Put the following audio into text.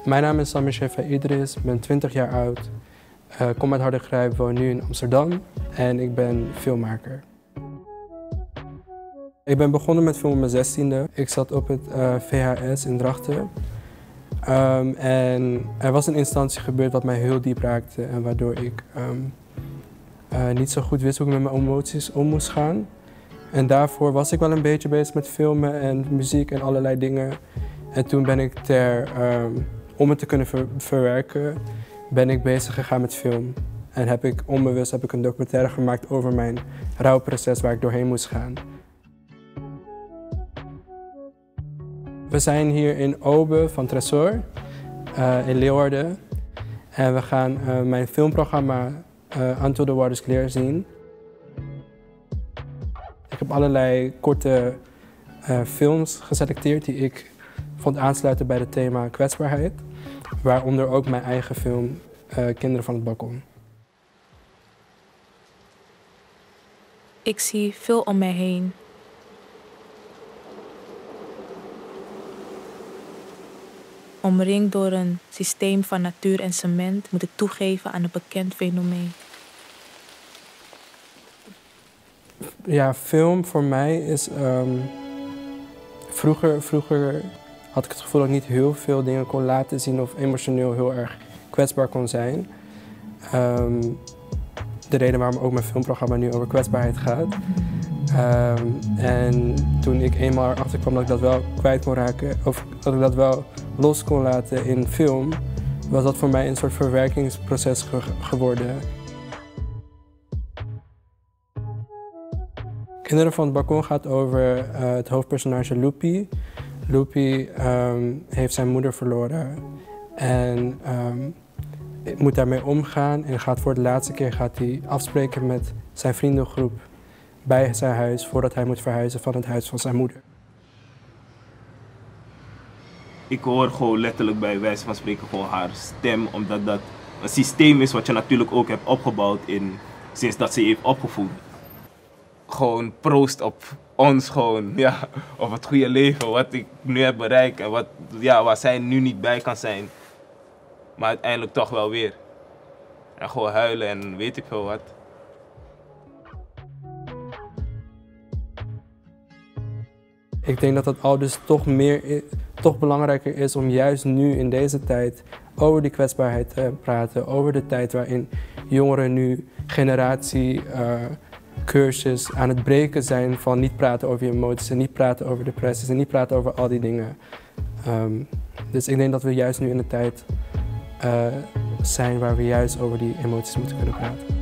Mijn naam is Samir Shefa Idris, ben 20 jaar oud, kom uit Hardergrijp, woon nu in Amsterdam en ik ben filmmaker. Ik ben begonnen met filmen op mijn 16e. Ik zat op het VHS in Drachten. En er was een instantie gebeurd wat mij heel diep raakte en waardoor ik niet zo goed wist hoe ik met mijn emoties om moest gaan. En daarvoor was ik wel een beetje bezig met filmen en muziek en allerlei dingen. En toen ben ik om het te kunnen verwerken, ben ik bezig gegaan met film. En heb ik onbewust een documentaire gemaakt over mijn rouwproces waar ik doorheen moest gaan. We zijn hier in Obe van Tresoar, in Leeuwarden. En we gaan mijn filmprogramma Until the Water's Clear zien. Ik heb allerlei korte films geselecteerd die ik vond aansluiten bij het thema kwetsbaarheid. Waaronder ook mijn eigen film Kinderen van het Balkon. Ik zie veel om mij heen. Omringd door een systeem van natuur en cement moet ik toegeven aan een bekend fenomeen. Ja, film voor mij is... Vroeger had ik het gevoel dat ik niet heel veel dingen kon laten zien of emotioneel heel erg kwetsbaar kon zijn. De reden waarom ook mijn filmprogramma nu over kwetsbaarheid gaat. En toen ik eenmaal erachter kwam dat ik dat wel kwijt kon raken, of dat ik dat wel los kon laten in film, was dat voor mij een soort verwerkingsproces geworden. Kinderen van het Balkon gaat over het hoofdpersonage Loopy. Loopy heeft zijn moeder verloren en moet daarmee omgaan en gaat voor de laatste keer afspreken met zijn vriendengroep bij zijn huis voordat hij moet verhuizen van het huis van zijn moeder. Ik hoor gewoon letterlijk bij wijze van spreken gewoon haar stem, omdat dat een systeem is wat je natuurlijk ook hebt opgebouwd sinds dat ze je heeft opgevoed. Gewoon proost op ons gewoon, ja, op het goede leven, wat ik nu heb bereikt en wat, ja, waar zij nu niet bij kan zijn. Maar uiteindelijk toch wel weer. En gewoon huilen en weet ik veel wat. Ik denk dat dat al dus toch belangrijker is om juist nu in deze tijd over die kwetsbaarheid te praten. Over de tijd waarin jongeren nu generatie cursus aan het breken zijn van niet praten over je emoties en niet praten over depressies en niet praten over al die dingen. Dus ik denk dat we juist nu in de tijd zijn waar we juist over die emoties moeten kunnen praten.